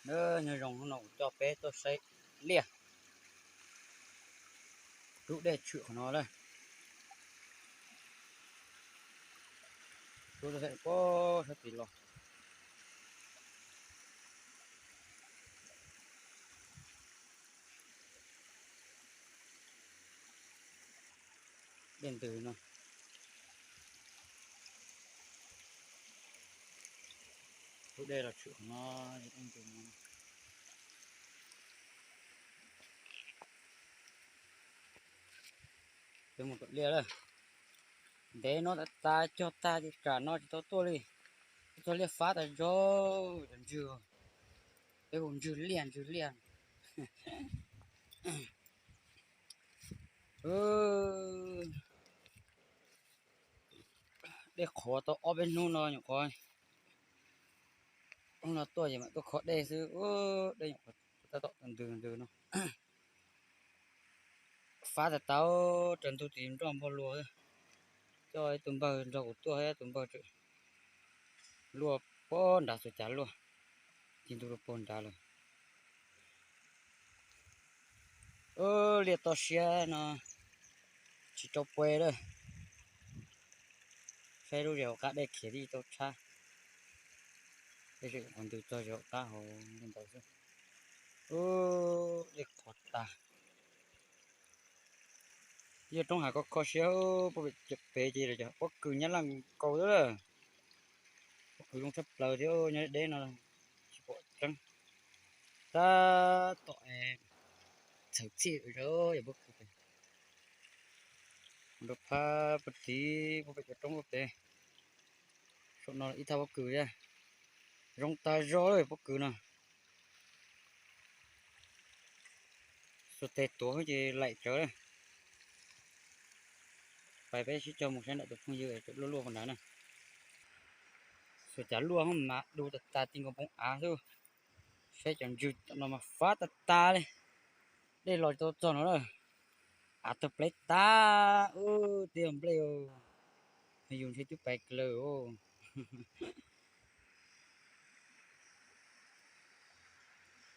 Nyob zoo, hnub no kuv coj peb tuaj saib liaj, rub dej tshwm qhov no lawm. Rub dej puag sab tid los. Dej ntws no. Rub dej los tshwm qhov no, dej ntws no. Peb mus tom liaj lawm. Ntev no tas tas cog tag ces tsam no tsis tau tuaj li. Tuaj txog liaj fab tas zog, cov ntswg, peb hu ntswg liaj ntswg liaj. Dej qhuav tau ob peb hnub no nyuam qhuav, hnub no tuaj ces mam tuaj kho dej xwb. Dej nyuam qhuav tab tom ntws ntws no. Fab tas tas, raws ntug tim nroj npog luag. Coj ib tug npawg nrog kuv tuaj, ib tug npawg tseem luaj puag nrad, xuas cav luaj, cig ntug rau puag nrad lawm. Liaj toj siab no tsis rau puag lawm. Saib lub zes hauv qab dej khiav tib tau tshab. Dej qhuav ntws txog zes hauv qab hauv ntawd xwb. Dej qhuav tas. Yog roob hav kho kho siab, puag pem ces pob kws nyab laj nkaus xwb. Pob kws zoo tshaj plaws thiab, nyob deb deb no tsis pom tseeb. Tab tom txhawv txhij zog yog pob kws pem. Mus rau phab puag tid, puag pem cov roob puag pem. Saum no ib thaj pob kws thiab. Zoo tag zog lawm pob kws no. Xuas tes tuav xwb ces laim tsawv lawm. Pais peb sib cog mus saib ntawm tus phooj ywg tseem luaj luaj puag nrad na. Xuas cav luaj hos mas du tas tas ti nkaus npoo av xwb. Saib cov ntswg no mas fab tas tas li. Dej los tsis tau txog no na. Av tawg pleb tas, ub, twb yog nplej, yus ntshe twb pais lawm.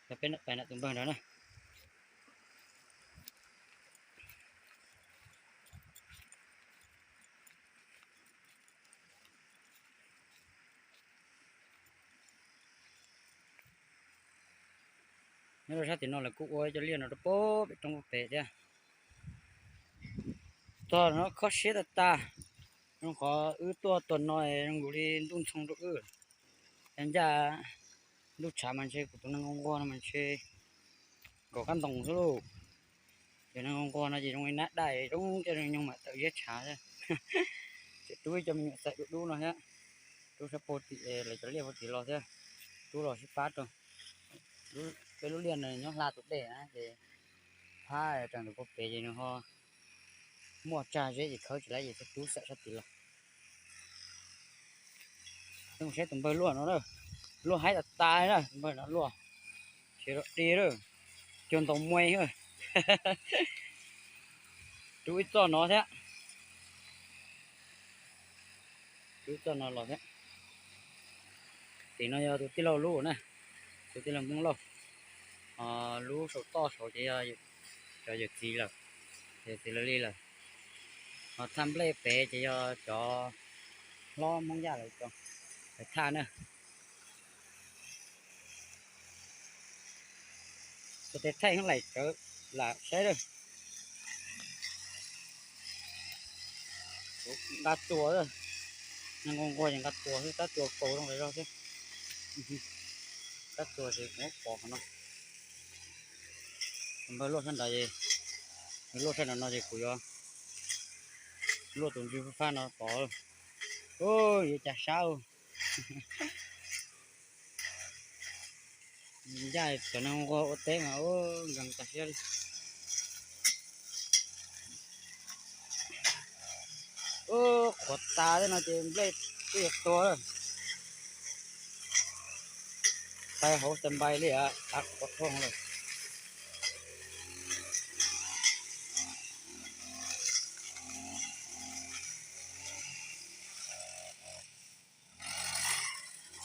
Peb pais nram tus npawg nrad na. Nyob rau sab tim no lawv kuj ua cov liaj no rau puag pem roob puag pem thiab. Tog no kho siab tas tas, zoo qhov wb tuaj tuaj no zoo nkaus li ntuj ntxhoo rau wb. Ncaj ntuj tshav mas ntshe kuv tus neeg nquag nquag no mas ntshe nkaum kab ntoo xwb lauj. Yog neeg nquag nquag no ces zoo li nab daj zoo coj zoo nyoog mam tawm ziab tshav xwb. Tseem rub ib co me nyuam xaim dub dub no thiab. Rub sab puag tim lawv cov liaj puag tim los thiab. Rub los sib pab rau. Peb lub liaj no nyob hla tus dej na ces phab rau ntawm puag pem ces nws ho muaj tsag zeb ces khawb tsis laib ces thiaj rub xaim sab tid los. Peb mus saib tus npawg luaj no na, luaj haib tas tas li na, tus npawg no luaj, khiav rau di lawm, cuag ntaus muaj. Rub ib txoj no thiab, rub ib txoj no los thiab. Tim no yog tus tij laug lub na, tus tij laug Hmoob Lauj. Lub saum toj saud ces yog cov yawm txiv lawm, yawm txiv lawv li lawm. Ho thaj nplej pem ces yog cov hlob Hmoob Yaj lawv cov, lawv thaj na. Tus tes thaij laim tsawv lam saib lawm. Nqa txuas, neeg nquag nquag ces nqa txuas xwb, tab txuas kaus zoo zog xwb. Tab txuas ces kuv muab pov qhov no. Tus npawg luaj sab nrad, luaj sab nrad no ces kuv yuav luaj tus ntswg fab no tod. Yuav cas sab. Ncaj cov neeg nquag ua teb mas ua nkees tas siab li. Ub, qhuav tas tej no ces nplej twb yuav tuag lawm. Pais hauv standby li, av qhuav thooj lawm.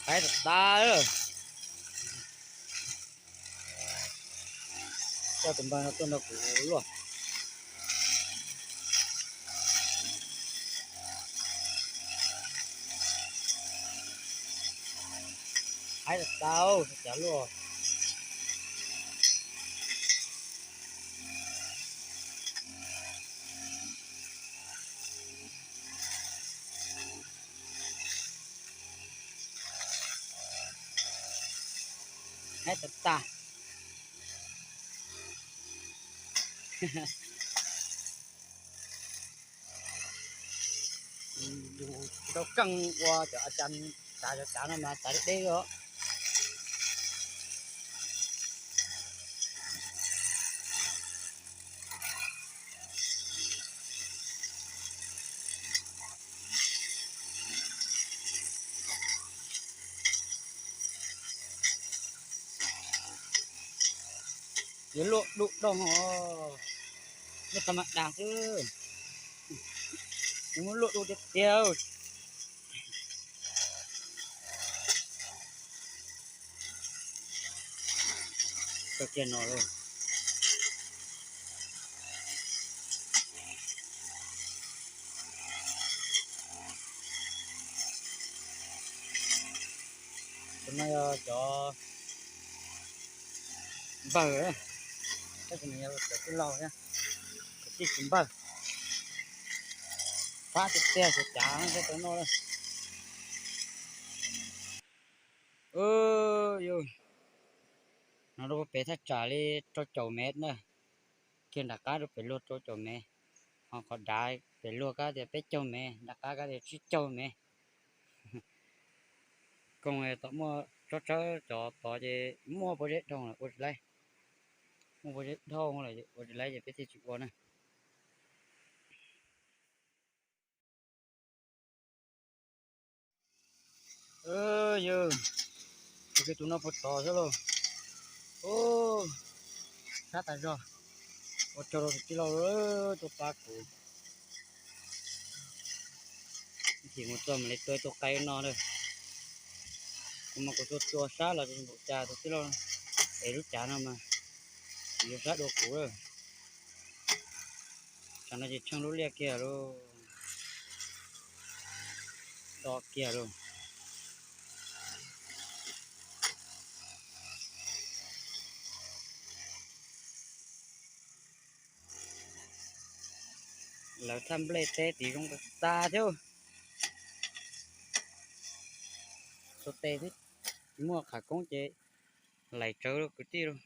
Qaib tas tas lawm. Coj tus npawg no tuaj nrog kuv luaj. Haib tau, tau luaj. Haib tag tag. Yus tau keej ua cov a cas, xav cov cav no mas xav deb deb os. Yuav luaj dub doog os, luaj tag mas dag xwb. Yuav muab luaj dub tiag tiag. Kawg kiag no lauj. Tus no yog cov npawg, tab sis nws yog cov tij laug thiab, cov tij tsis npawg. Fab tiag tiag, xyov cav no, yus no rau pem thaj tsam li rau caum mev na, kiag nram qab rau pem luag rau caum mev, ho qhov dav pem luag kab tias peb caug mev, nram qab kab tias tsib caug mev. Koom tom muaj tsob tshawb cov tod ces muaj pob zeb dhau lawm ua tsis laib, muaj pob zeb dhau lawm ua tsis laib ces peb thiaj tsis ua na. Yog, tus no puag tod xwb lauj. Sab tas zog. Ua tsaug rau tus tij laug tuaj pab kuv. Ib chim mus txog mam li tua ib tug qaib no na. Kuv mas kuv tua tua sab los tsis npaum cas tus tij laug, es lub cav no mas yuav sab dua kuv lawm. Tsam no ces tsheej lub liaj kiag lauj, do kiag lauj. Lawv thaj nplej teb tid zoo tas tas thiab. Xuas tes thiab tsis muaj qhov koob ces lais tsawv rau kwv tij lauj.